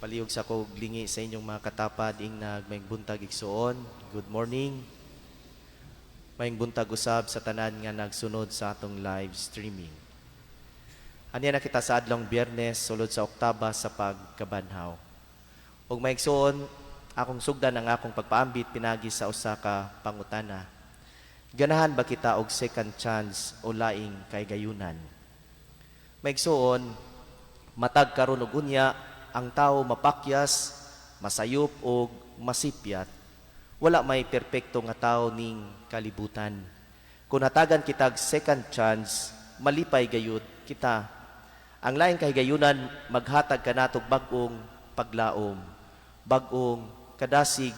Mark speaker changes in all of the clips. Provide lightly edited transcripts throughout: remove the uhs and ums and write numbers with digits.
Speaker 1: Palihog sa kog lingi sa inyong mga katapad, ingnag maayong buntag, igsuon. Good morning. Maayong buntag usab sa tanan nga nagsunod sa atong live streaming. Ania na kita sa adlong Biyernes, sulod sa oktaba sa pagkabanhaw. Ug mga igsuon, akong sugdan ang akong pagpaambit pinagi sa usa ka pangutana. Ganahan ba kita og second chance o laing kahigayunan? Mga igsuon, matag karon ug unya, ang tao mapakyas, masayop og masipyat. Wala may perpekto nga tao ning kalibutan. Kung hatagan kitag second chance, malipay gayud kita. Ang laing kahigayunan maghatag kanatog bag-ong paglaom, bag-ong kadasig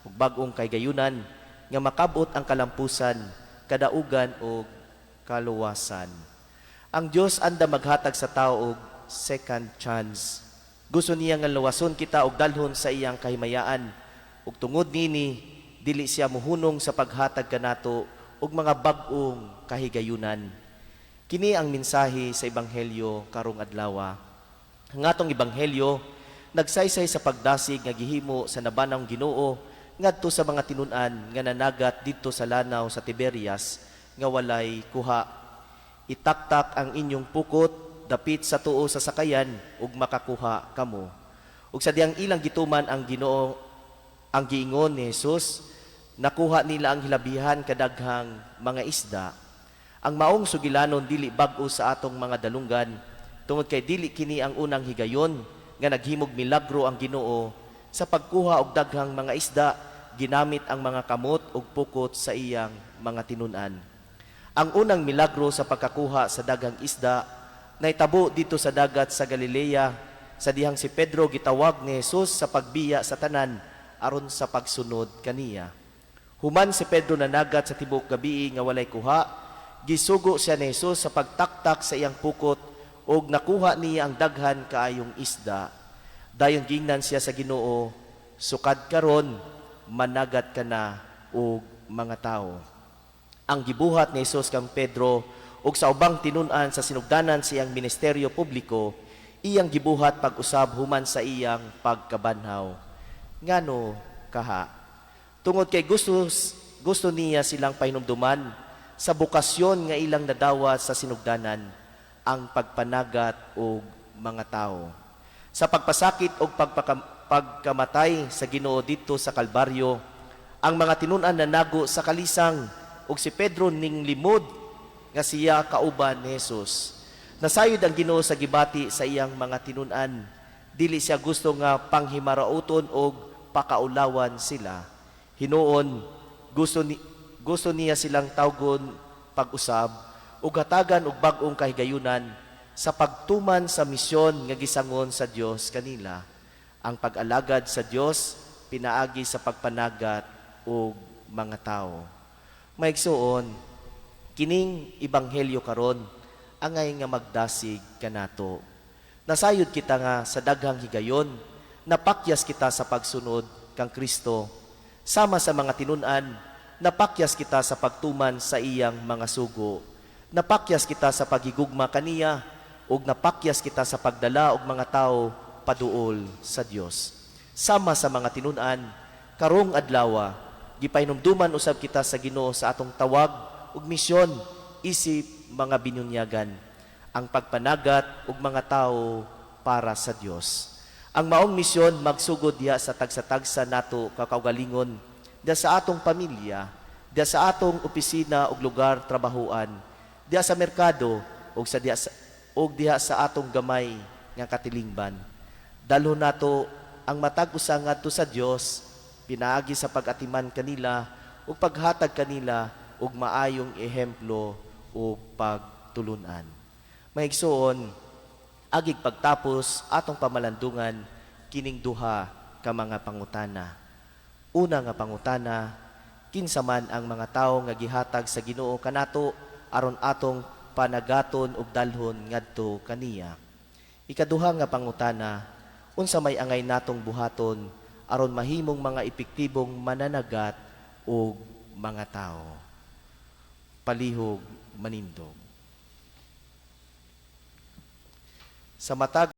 Speaker 1: ug bag-ong kahigayunan nga makabot ang kalampusan, kadaugan ug kaluwasan. Ang Dios andam maghatag sa tao og second chance. Gusto niya nga luwason kita og dalhon sa iyang kahimayaan. Ug tungod nini, dili siya muhunong sa paghatag kanato og mga bag-ong kahigayunan. Kini ang mensahe sa ebanghelyo karong adlaw. Ang atong ebanghelyo nagsaysay sa pagdasig nga gihimo sa nabanhawng Ginoo ngadto sa mga tinun-an nga nanagat didto sa lanaw sa Tiberias nga walay kuha. "Itaktak ang inyong pukot dapit sa tuo sa sakayan ug makakuha kamo." Ug sa dihang ilang gituman ang Ginoo ang giingon ni Jesus, nakuha nila ang hilabihan kadaghang mga isda. Ang maong sugilanon dili bag-o sa atong mga dalunggan tungod kay dili kini ang unang higayon nga naghimog milagro ang Ginoo sa pagkuha og daghang mga isda ginamit ang mga kamot ug pukot sa iyang mga tinun-an. Ang unang milagro sa pagkakuha sa daghang isda nahitabo didto sa dagat sa Galilea sa dihang si Pedro gitawag ni Jesus sa pagbiya sa tanan aron sa pagsunod kaniya. Human si Pedro nanagat sa tibuok gabii nga walay kuha, gisugo siya ni Jesus sa pagtaktak sa iyang pukot ug nakuha niya ang daghan kaayong isda. Dayon gingnan siya sa Ginoo, "Sukad karon managat ka na og mga tawo." Ang gibuhat ni Jesus kang Pedro ug sa ubang tinun-an sa sinugdanan sa iyang ministeryo publiko, iyang gibuhat pag-usab human sa iyang pagkabanhaw. Ngano kaha? Tungod kay gusto gusto niya silang pahinumduman sa bokasyon nga ilang nadawat sa sinugdanan, ang pagpanagat og mga tao. Sa pagpasakit og pagkamatay sa Ginoo didto sa Kalbaryo, ang mga tinun-an nanago sa kalisang ug si Pedro ning limod nga siya kauban ni Jesus. Nasayod ang Ginoo sa gibati sa iyang mga tinun-an. Dili siya gusto nga panghimarauton og pakaulawan sila. Hinuon, gusto niya silang tawgon pag-usab ug hatagan og bag-ong kahigayunan sa pagtuman sa misyon nga gisangon sa Dios kanila, ang pag-alagad sa Dios pinaagi sa pagpanagat og mga tawo. Mga igsuon, kining ebanghelyo karon angay nga magdasig kanato. Nasayod kita nga sa daghang higayon napakyas kita sa pagsunod kang Kristo. Sama sa mga tinun-an, napakyas kita sa pagtuman sa iyang mga sugo. Napakyas kita sa paghigugma kaniya ug napakyas kita sa pagdala og mga tawo paduol sa Dios. Sama sa mga tinun-an, karong adlawa, gipahinumduman usab kita sa Ginoo sa atong tawag ug misyon isip mga binunyagan, ang pagpanagat og mga tawo para sa Dios. Ang maong misyon magsugod diha sa tagsa-tagsa nato kakaugalingon, diha sa atong pamilya, diha sa atong opisina ug lugar trabahuan, diha sa merkado ug diha sa atong gamay nga katilingban. Dalhon nato ang matag usa ngadto sa Dios pinaagi sa pag-atiman kanila ug paghatag kanila og maayong ehemplo ug pagtulunan. Mga igsuon, agig pagtapos atong pamalandungan kining duha ka mga pangutana. Una nga pangutana, kinsa man ang mga tawo nga gihatag sa Ginoo kanato aron atong panagaton ug dalhon ngadto kaniya? Ikaduha nga pangutana, unsa may angay natong buhaton aron mahimong mga epektibong mananagat og mga tao? Palihog manindog. Sa matag